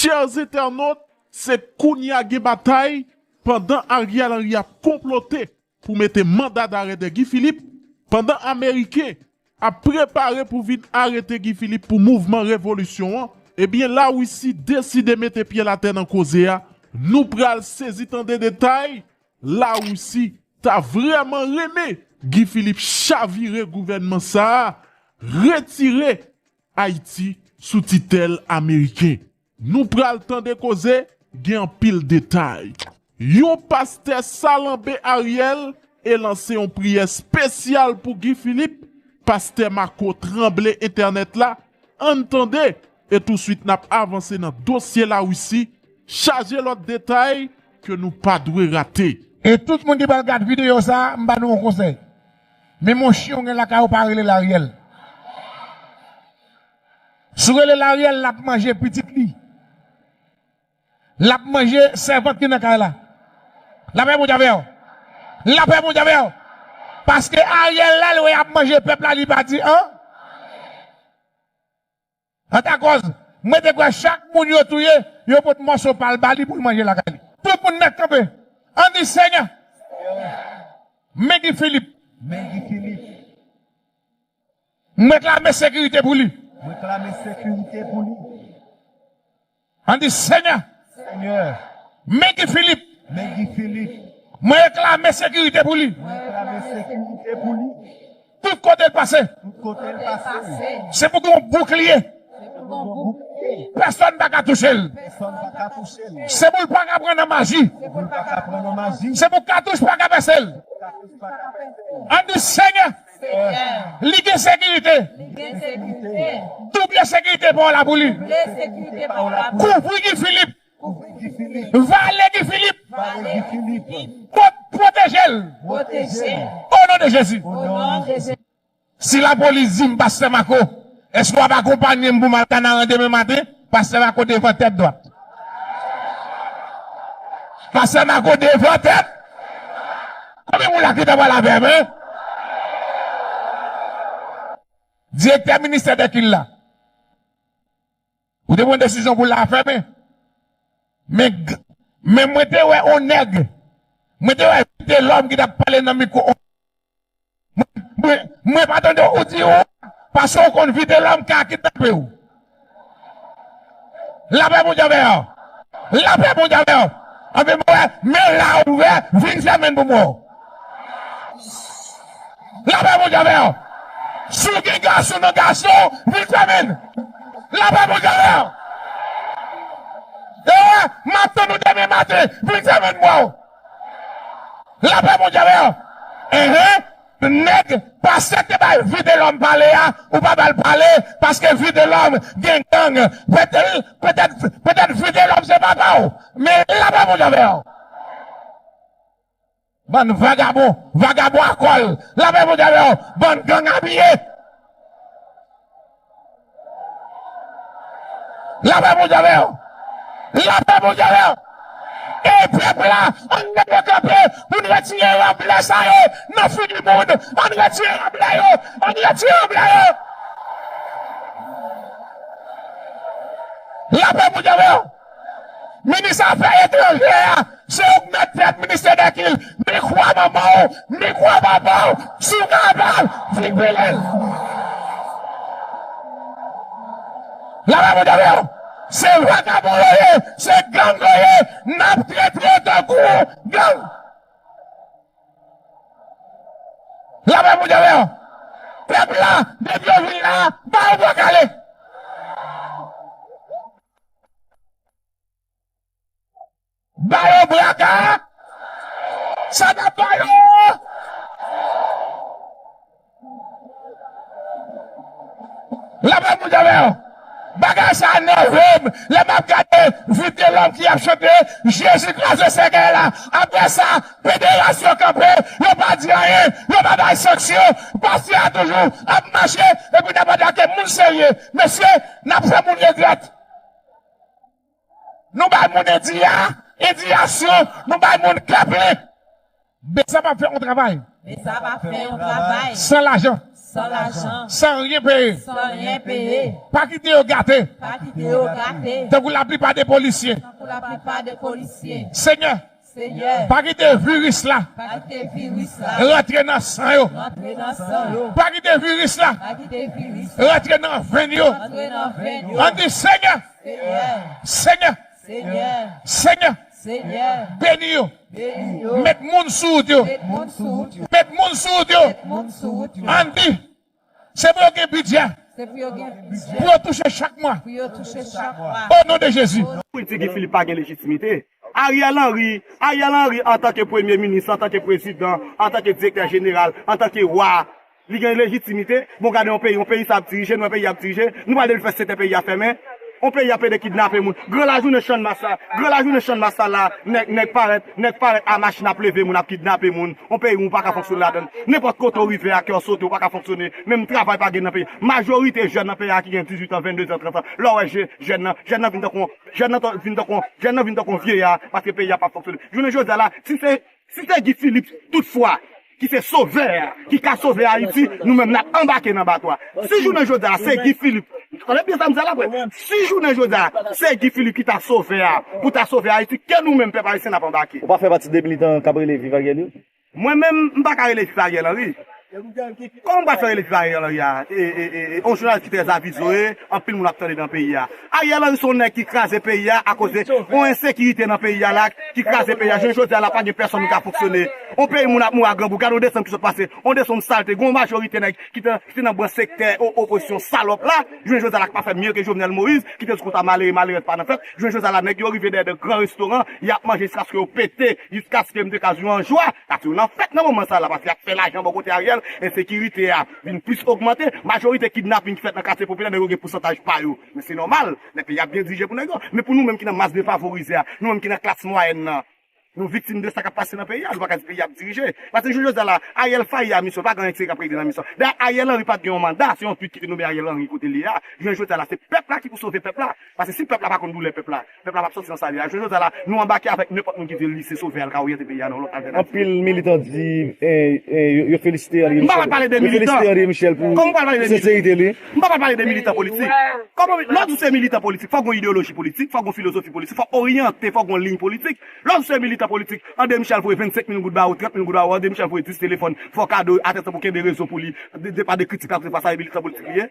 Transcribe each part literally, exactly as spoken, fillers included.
Chers internautes, se kounye a gen batay pandan Ariel Henry ap konplote pou mete manda darè dè Guy Philippe, pandan Ameriken ap prepare pou vin arete Guy Philippe pou mouvman revolisyon an, ebyen Larisi deside mete pye l atè nan koze a. Nou pral sezi tande detay. Larisi ta vrèman renmen Guy Philippe chavire gouvènman sa a, retire Ayiti sou titèl ameriken. Nou pral tande koze, gen anpil detay. Yon pastè salanbe Ariel e lanse yon priyè espesyal pou Guy Philippe. Pastè Marco tranble entènèt la. Ann tande, e touswit n ap avanse nan dosye Larisi. Chaje lòt detay ke nou pa dwe rate. E tout moun ki pral gad videyo sa a, m ba nou yon konsèy. Menm yon chen w gen lakay ou, pa rele l Ariel. Si w rele l Ariel, l ap manje pitit li. L ap manje sèvant ki nan kay la. Lapè Bondye avè w. Lapè Bondye avè w. Paske Ariel la, l wè y ap manje pèp la, li pa di an. Ann ta kòz, mwen te kwè chak moun yo touye, yo pot mòso pa l ba li pou l manje lakay li. Tout moun nèt kanpe. Ann di, Senyè, men Guy Philippe. Men Guy Philippe. Mwen reklame sekirite pou li. Mwen reklame sekirite pou li. Ann di, Senyè, Senyè, men Guy Philippe. Men Guy Philippe. Mwen reklame sekirite pou li. Mwen reklame sekirite pou li. Tout kote l pase. Tout kote l pase. Se pou gen yon boukliye. Se pou gen yon boukliye. Pèsonn pa ka touche l. Pèsonn pa ka touche l. Se pou l pa ka pran nan maji. Se pou l pa ka pran nan maji. Se pou katouch pa ka pèse l. Katouch pa ka pèse l. Ann di, Senyè, Senyè, li gen sekirite. Li gen sekirite. Double sekirite pa w la pou li. Double sekirite pa w la pou li. Kouvri Guy Philippe. Kouvri Guy Philippe. Vale Guy Philippe. Vale Guy Philippe. Pwo-, pwoteje l. Pwoteje l. O non de Jezi. O non de Jezi. Si lapolis di m, Pastè Marco, èske w ap akonpanye m pou m al Kanaran demen maten? Pastè Marco devan tèt dwat. Pastè Marco devan tèt. Konbyen moun la ki ta pral avè m, en? Direktè ministè dèkil la. Ou te pran desizyon pou l la fèmen. Men, g-, men mwen te wè on nèg. Mwen te wè Vitelhomme ki t ap pale nan mikwo. Mwen, mwen, mwen pa tande ou di ou, paske ou konn Vitelhomme ka kidnape w. Lapè Bondye avè w. Lapè Bondye avè w. Anben mwen wè, men la ouvè, vin fèmen pou mwen. Lapè Bondye avè w. Si w gen gason nan gason, vin fèmen. Lapè Bondye avè w. E wè, m ap tann ou demen maten, vin fèmen mwen. Lapè Bondye avè w. Enhen. Nèg pastè te bay Vitelhomme pale a, ou pa ba l pale, paske Vitelhomme gen gang. Petèt, petèt, petèt Vitelhomme se papa w, men lapè Bondye avè w. Bann vagabon, vagabon a kòl, lapè Bondye avè w. Bann gang abiye. Lapè Bondye avè w. Lapè Bondye avè w. E pèp la, ann leve kanpe pou n retire rab lè sa yo nan figi moun. Ann retire rab lè yo. Ann retire rab lè yo. Lapè Bondye avè w. Minis afè etranje a, se ou k mèt tèt ministè dèkil. Mikwo a manman w, mikwo a papa w, si w kapab, vin pile l. Lapè Bondye avè w. Se vagabon yo ye, se gang yo ye, n ap trete yo tankou gang. Lapè Bondye avè w. Pèp la, depi yo vin la, ba yo bwa kale. Ba yo bwa ka. Sa n ap ba yo. Lapè Bondye avè w. Bagay sa nève m lè m ap gade Vitelhomme ki ap chante Jezi kraze sèkèy la. Apre sa, pederas yo kanpe, yo pa di anyen, yo pa bay sanksyon. Pastè a toujou ap mache, epi n ap atake moun serye. Mesye, n ap fè moun regrèt. Nou bay moun endiya-, endiyasyon, nou bay moun kè plen. Besa ap fè yon travay. Besa ap fè yon travay. San lajan. San lajan. San ryen peye. San ryen peye. Pa kite yo gate. Pa kite yo gate. Tankou laplipa de polisye. Tankou laplipa de polisye. Senyè, Senyè, pa kite viris la pa kite viris la rantre nan san yo. Rantre nan san yo. Pa kite viris la Pa kite viris la rantre nan venn yo. Rantre nan venn yo. Ann di, Senyè, Senyè, Senyè, Senyè, Senyè, Senyè, beni yo. Beni yo. Met moun sou wout yo. Met moun sou wout yo. Met moun sou wout yo. Ann di, se pou yo gen bidjè. Se pou yo gen bidjè. Pou yo touche chak mwa. Pou yo touche chak mwa. O non de Jezi. Pou di Guy Philippe pa gen lejitimite. Ariel Henry, Ariel Henry antanke premye minis, antanke prezidan, antanke direktè jeneral, antanke wa, li gen lejitimite. Bon, gade yon peyi, yon peyi sa ap dirije, nou wè peyi ap dirije, nou pral de l fè sete peyi a fèmen. On peyi ap pede kidnape moun. Gran lajounen Channmas la, gran lajounen Channmas la, la, nèg, nèg parèt, nèg parèt a machin ap leve moun, ap kidnape moun. On peyi ou pa ka fonksyone ladan. Nenpòt kote ou rive a, kè w sote, ou pa ka fonksyone. Menm travay pa gen nan peyi. Majorite jèn nan peyi a ki gen dizuit an, vennde zan, trant an. Lè w wè je-, jèn nan, jèn nan vin tankou, jèn nan tan-, vin tankou, jèn nan vin tankou vyeya, paske peyi a pa fonksyone. Jounen jodi a la, si se, si se Guy Philippe, toutfwa, ki se sovè a, ki ka sove Ayiti, nou menm n ap anbake nan bato a. Si jounen jodi a la, se Guy Philippe, tande byen sa m di a la, frè. Si jounen jodi a la, se Guy Philippe ki ta sovè a, pou ta sove Ayiti, ke nou menm, pèp ayisyen, n ap anbake. Ou pa fè pati de militan k ap rele Viv Ariel yo? Mwen menm, m pa ka rele Viv Ariel Henry. Kòman m pral fè rele Viv Ariel Henry a? E, e, e, e, on jounalis ki trè avize, anpil moun ap tande nan peyi a. Ariel Henry se yon nèg ki kraze peyi a akoz de yon ensekirite nan peyi a la, ki kraze peyi a. Jounen jodi a la, pa gen pèsonn ki ka fonksyone. On peyi moun ap mouri a grangou. Gade yon desanm ki sot pase. On desanm salte. Gon majorite nèg ki te, ki te nan branch sektè o-, opozisyon salòp la. Jounen jodi a la, ki pa fè mye ke Jovenel Moïse, ki te di konsa malere, malerèz pa nan fèt. Jounen jodi a la, nèg yo rive dèyè de gran restoran, y ap manje jiskaske yo pete, jiskaske m te ka di yo an jwa. Paske yo nan fèt nan moman sa la, paske y ap fè lajan bò kote Ariel, ensekirite a vin plis ogmante, majorite kidnaping ki fèt nan katye popilè, nèg yo gen pousantaj pa yo. Men se nòmal, lè peyi a byen dirije pou nèg yo. Men pou nou menm ki nan mas defavorize a, nou menm ki nan klas mwayèn nan, nou viktim de sa k ap pase nan peyi a, nou pa ka di peyi a ap dirije. Paske jounen jodi a la, Ariel fayi a misyon, pa gen anyen serye k ap regle nan misyon. Dayè, Ariel Henry pa t gen yon manda, se yon twit ki te nonmen Ariel Henry kote l ye a. Jounen jodi a la, se pèp la ki pou sove pèp la. Paske si pèp la pa konn doulè pèp la, pèp la p ap sòti nan sa l ye a. Jounen jodi a la, nou anbake avèk nenpòt moun ki di li se sovè a, l ka oryante peyi a nan yon lòt altènativ. Anpil militan di, eh, eh, yo, yo felisite André Michel. M pa pral pale de militan. Yo felisite André Michel pou senserite li. Kòman m pral pale de militan? M pa pral pale de militan politik. Kòman, lè w di w se militan politik, fòk gon ideyoloji politik, fòk gon filozofi politik, fòk oryante, fòk gon liy politik. Lè w di w se militan politik, André Michel voye vennsenk mil goud ba ou, trant mil goud ba ou, André Michel voye dis telefòn, fò kado, atèstasyon pou kenbe rezo pou li, de, de pa de kritik la, se pa sa militan politik li ye.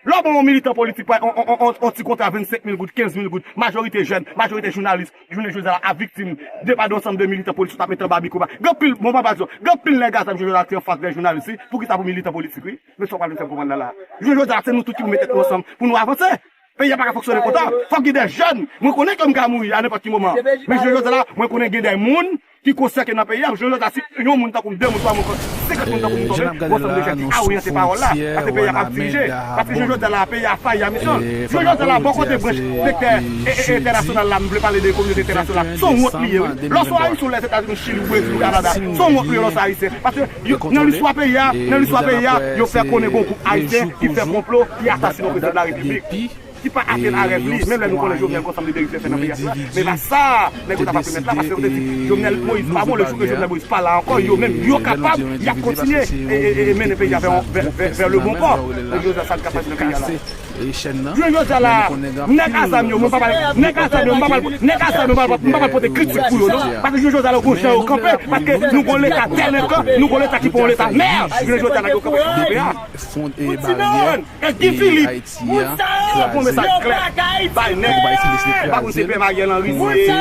Lè w ban yon militan politik, pa, on, on, on, on, on ti kontra vennsenk mil goud, kenz mil goud, majorite jèn, majorite jounalis, jounen jodi a la, ap viktim de pa de yon sanm de militan politik sot ap mete anba mikwo. Gen anpil, bon, m pa pral di w, gen anpil nèg a zam jounen jodi a ki anfas de jounalis, wi. Poukisa pou militan politik, wi? Men sa w pral vin fè m konprann la, la. Jounen jodi a, se nou tout ki pou met tèt nou ansanm pou nou avanse. Peyi a pa ka fonksyone konsa. Fòk gen de jèn. Mwen konnen ke m ka mouri a nenpòt ki moman. Men jounen jodi a la, mwen konnen gen de moun ki konsène nan peyi a. Jounen jodi a, si yon moun tankou m, de moun, twa moun, senkant moun tankou m tonbe, gon sanm de jèn ki ka oryante pawòl la. Paske peyi a p ap dirije. Paske jounen jodi a la, peyi a fayi a misyon. Jounen jodi a la, bò kote branch sektè e, e, entènasyonal la, m vle pale de kominote entènasyonal la. Se yon wont li ye, wi. Lè w sou Ayiti, ou Lèzetazini, Chili, ou Brezil, ou Kanada, se yon wont li ye lè w sou Ayisyen. Paske yo, nan listwa peyi a, nan listwa peyi a, yo fè konnen gon gwoup Ayisyen ki fè konplo, ki asasinen yon prezidan de la Repiblik. Ki pa atenn a rèv li, menm lè nou konnen Jovenel gon sanm de deriv fè nan peyi a. Men pa sa, nèg yo t ap ap remèt la, paske yo te di Jovenel Moïse pa bon, le jou ke Jovenel Moïse pa la ankò, yo menm, yo kapab, y ap kontinye e, e, e, e mennen peyi a vè, vè, vè, vè le bon pò. Nèg yo sa k ap pase nan peyi a la. Jounen jodi a la, nèg a zam yo, mwen pa pale, nèg a zam yo, mwen pa pale, nèg a zam yo, mwen pa pale, mwen pa pale pote kritik pou yo, non. Paske jounen jodi a la, gon jan yo kanpe, paske nou gon leta delenkan, nou gon leta ki pa yon leta mè. Jounen jodi a la, yo kanpe sou kanpe a. Fwon e baryè e Ayiti a kraze. Bon mesaj klè bay nèg. M pa konn se P M Ariel Henry, se, e,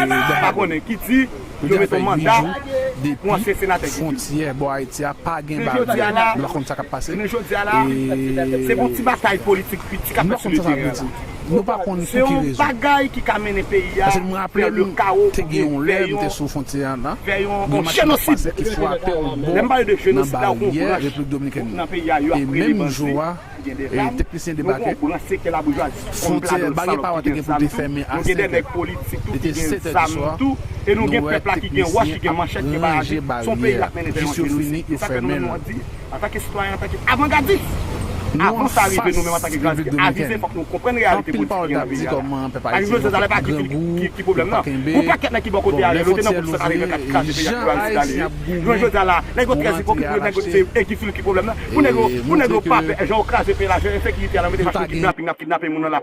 m pa konnen ki di yo mete yon manda pou ansyen senatè Guy Philippe. Fwontyè bò Ayiti a pa gen baryè. Nou pa konn sa k ap pase. Jounen jodi a la, se yon ti batay politik piti k ap fèt sou le teren la. Nou pa konn pou ki rezon. Se yon bagay ki ka mennen peyi a vè le kawo oubyen vè yon, vè yon jenosid. Lè m pale de jenosid la, ou konprann nan peyi a, yo ap rele bandi, ki gen de zam. Nou gon branch sektè laboujwazi, kòm plado salòp ki gen zam tou. Nou gen de nèg politik tou ki gen zam tou. E nou gen pèp la ki gen wòch, ki gen manchèt, gen bagay. Se yon peyi k ap mennen vè yon jenosid. E sa fè nou menm nou di, antanke sitwayen, antanke avangadis, Avan sa rive, nou menm antanke jounalis ki avize, fòk nou konprann reyalite politik ki gen nan peyi a la. Arive Jozèf la, pa ki, ki, ki pwoblèm nan. Yon pakèt nèg ki bò kote a, yo te nan gwoup Sòt Arive Kat ki kraze peyi a, ki kraze Dali. Jounen jodi a la, nèg yo trè ipokrit, nèg yo di se Guy Philippe ki pwoblèm nan. Pou nèg yo, pou nèg yo pa pè, jan yo kraze peyi la, jan ensekirite a la, mete machin kidnaping, n ap kidnape moun nan la.